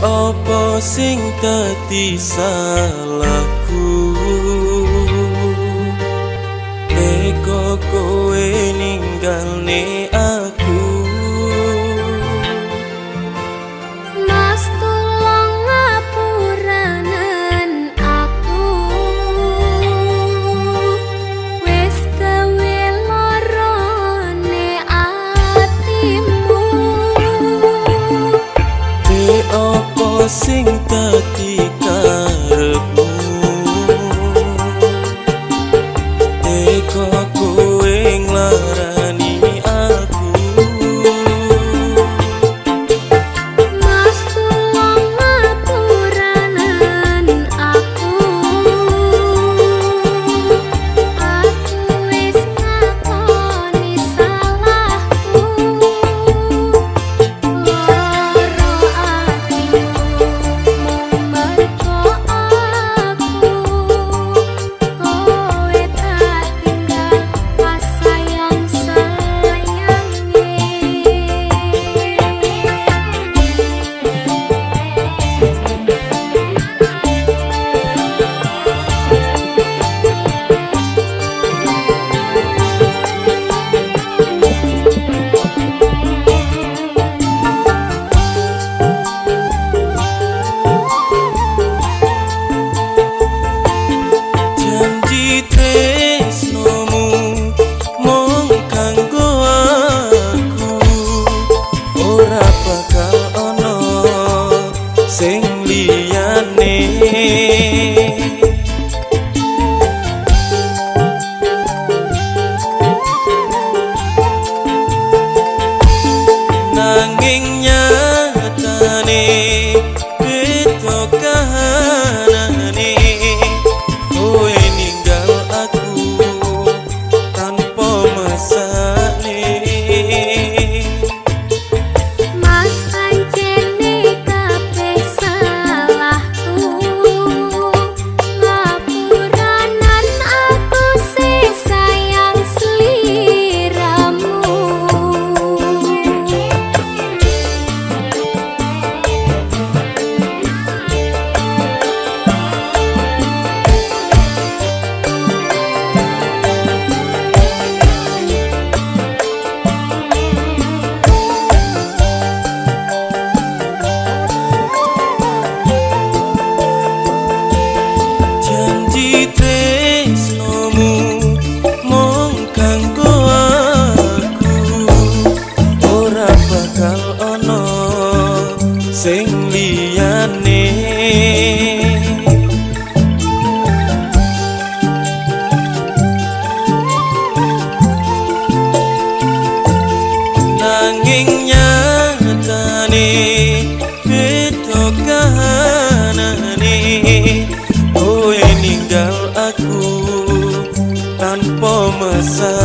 Apa sing dadi salahku? Teko kowe ninggalne aku. Mas tulung ngapuranen aku, wis gawe lorone atimu. Apa sing dadi karepmu? Teko kowe nglarani aku. Mas tulung ngapuranen aku, aku wis ngakoni salahku. Loro atimu mung mergo aku, kowe tak tinggal pas sayang sayange. Janji tresnomu mung kanggo aku, ora bakal ana sing liyane. Nanging nyatane beda kahanane, kowe ninggal aku tanpa mesakne. Mas pancene kabeh salahku, ngapuranan aku sih sayang sliramu. Janji tresnomu mung kanggo aku, ora bakal ana sing liyane. Nanging nyatane beda kahanane, kowe ninggal aku tanpa mesakne.